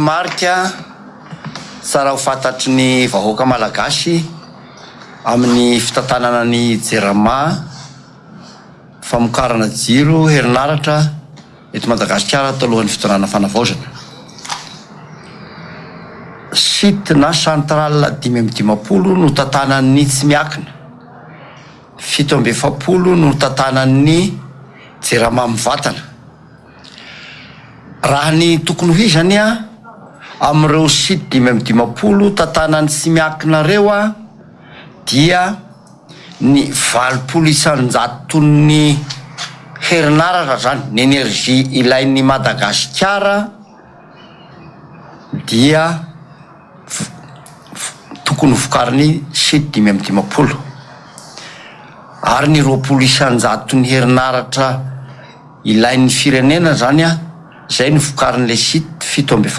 Tarehimarika tsara ho fantatry ny vahoaka malagasy amin'ny fitantanana ny Jirama, famokarana jiro, herinaratra eto Madagasikara talohan'ny fitondrana fanavaozana. Site na centrale 55 no tantanan'ny tsy miakina, 47 no tantanan'ny Jirama mivantana. Raha ny tokony ho izy anie amin'ireo site 55 tantanan'ny tsy miankina ireo dia ny 80%-n'ny herinaratra zany, ny énergie ilain'i Madagasikara dia tokony hovokarin'ny site 55 ary ny 20%-n'ny herinaratra ilain'ny firenena zany an, zay no vokarin'ilay site 47.